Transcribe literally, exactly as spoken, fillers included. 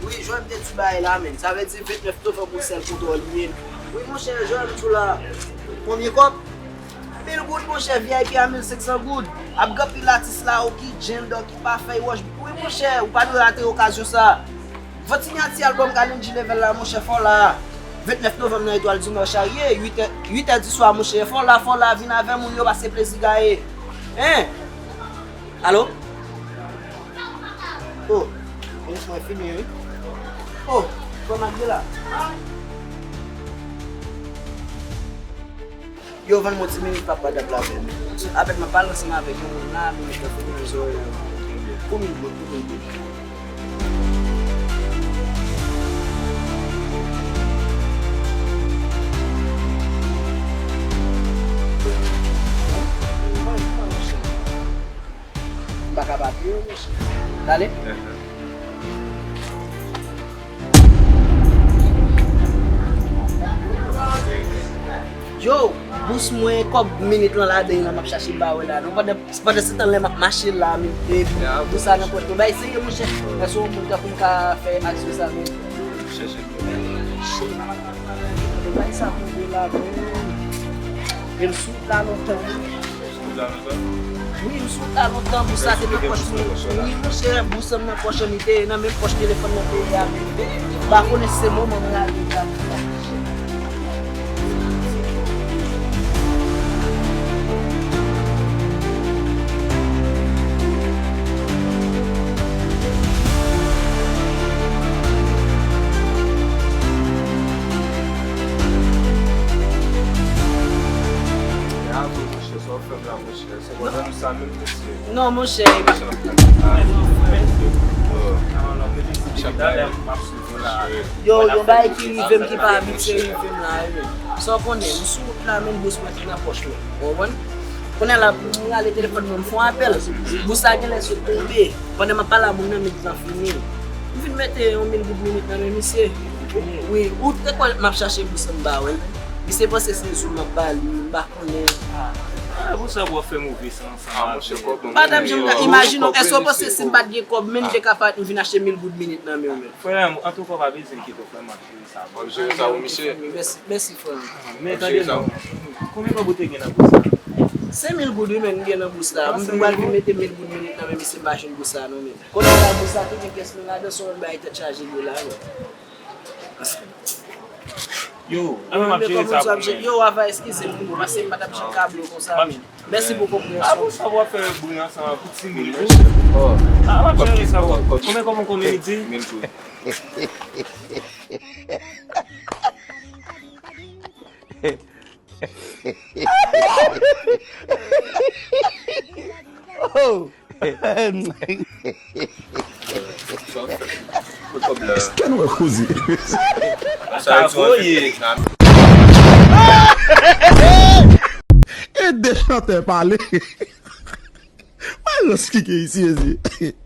Wi, Joel, m te di bagay la, menn. Sa vle di vennèf novanm, yon sèl kontwòl li ye. Wi, monchè, Joel, m tou la. Konbyen kòb? Mil goud, monchè, V I P a mil senk san goud. Ap gen anpil atis la, Oki, Jendo, ki pa fèy wòch. Wi, monchè, ou pa dwe rate okazyon sa. Vantinyati albòm Kalenji Level la, monchè, fò w la. Vennèf novanm nan Etwal di Nò Charye, uit è, uit è di swa, monchè, fò w la, fò w la, vin avè moun yo, pase plezi gaye. Hein? Alo? Oh, mwen fini, wi. Oh, kòman k ye la? Yo, vann mwen ti minit, papa, dab la avè m. Apèn m ap pale ansanm avèk yon moun la, minit lan fini, m zòrèy yo. Pou mil goud, pou mil goud. M pa ka pa pye yo, mesye. Tande? Yo, bous mwen, kòb minit lan ladan l la, m ap chache ba wè la. Non, pandan, pandan se tan lè m ap mache la, men, e, bous sa nan pòch mwen. Bay serye, monchè. Èske yon moun tankou m ka fè aksyon sa, men? Chèche. Bay sa pou de la, men. E m sou la lontan, wi. Wi, m sou ta lontan, bous sa te nan pòch mwen. Wi, monchè, bous sa nan pòch mwen, li te nan menm pòch telefòn nan te ye a. M pa konnen si se moman m rale la. Bravo, monchè, sa w fè m la, monchè. Se pandan nou sa menm, mesye. Non, monchè. Yo, yon bagay ki rive m ki pa abitye rive m la, wi. Sa w konnen, m sou wout la, men bous mwen ki nan pòch mwen. Ou konprann? Kounye a la, pou m rale telefòn mwen, m fè yon apèl. Bous sa genlè sot tonbe. Pandan m ap pale a moun nan, minit lan fini. M vin mete yon mil goud minit nan men misye. Wi, ou te kwè m ap chache bous anba, wi. Misye panse se zo m ap ba li, m pa konnen. Ah, pou sa w ap fè move san, san. Ah, monchè, kòb mwen. Madanm, jan m ta imajine w, èske w panse si m pa t gen kòb, menm m te ka pa t vin achte mil goud minit nan men w menm? Frè m, antouka, w pa bezwen enkyete w, frè m, m ap jere sa. W ap jere sa pou misye? Mèsi, mèsi, frè m. Men tande non. Konbyen kòb ou te gen nan bous la? Senk mil goud, wi, men m gen nan bous la. M pral vin mete mil goud minit nan men misye, m pa jwenn bous la, non, men. Kote la, bous la, tou gen pyès mwen ladan, se yon bagay tèt chaje li la, non. Yo, mwen, m ap jere sa pou mwen. Yo, ava, eskize m, paske m pa t ap janm ka blo konsa, men. Mèsi pou konpreyansyon. Ah, pou sa w ap fè bri ansanm pou ti mil, monchè. Ah, m ap jere sa, bro. Konbyen kòb, konbyen li di? Mil goud. Oh! Èske nou wè koze? Sa voye. E de chantè pale. Mwen rans ki gen isi, ezi.